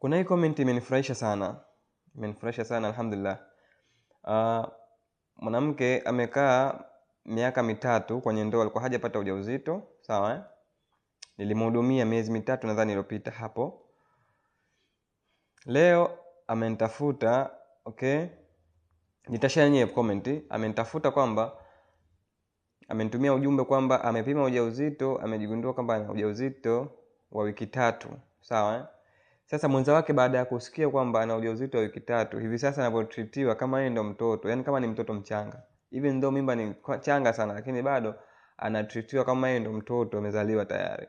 Kuna hii comment imenifurahisha sana, imenifurahisha sana alhamdulillah. Mwanamke amekaa miaka 3 kwenye ndoa, alikuwa hajapata ujauzito, sawa eh? Nilimhudumia miezi 3 nadhani iliyopita hapo. Leo amenitafuta, okay? Nitashare yenyewe comment. Amenitafuta kwamba amenitumia ujumbe kwamba amepima ujauzito, amejigundua kwamba ana ujauzito wa wiki 3, sawa eh? Sasa mwenza wake baada ya kusikia kwamba ana ujauzito wa wiki 3, hivi sasa anavyotritiwa kama yeye ndo mtoto, yani kama ni mtoto mchanga. Even though mimba ni changa sana, lakini bado anatritiwa kama yeye ndo mtoto amezaliwa tayari.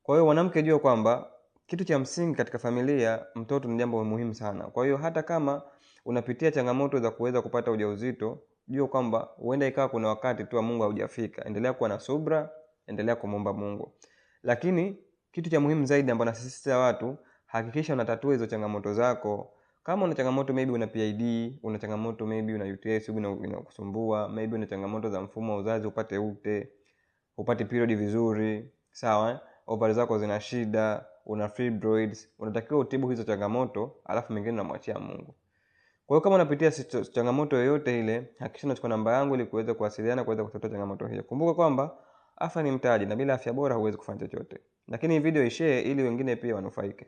Kwa hiyo mwanamke, jua kwamba kitu cha msingi katika familia, mtoto ni jambo muhimu sana. Kwa hiyo hata kama unapitia changamoto za kuweza kupata ujauzito, jua kwamba huenda ikawa kuna wakati tu wa Mungu haujafika. Endelea kuwa na subra, endelea kumwomba Mungu. Lakini kitu cha muhimu zaidi ambacho nasisitiza watu, hakikisha unatatua hizo changamoto zako. Kama una changamoto maybe una PID, una changamoto maybe una UTI sugu inakusumbua, maybe una changamoto za mfumo wa uzazi, upate ute, upate period vizuri, sawa eh? Ovari zako zina shida, una fibroids, unatakiwa utibu hizo changamoto, alafu mengine unamwachia Mungu. Kwa hiyo kama unapitia changamoto yoyote ile, hakikisha unachukua namba yangu ili kuweza kuwasiliana, kuweza kutatua changamoto hiyo. Kumbuka kwamba afya ni mtaji na bila afya bora huwezi kufanya chochote. Lakini hii video ishare ili wengine pia wanufaike.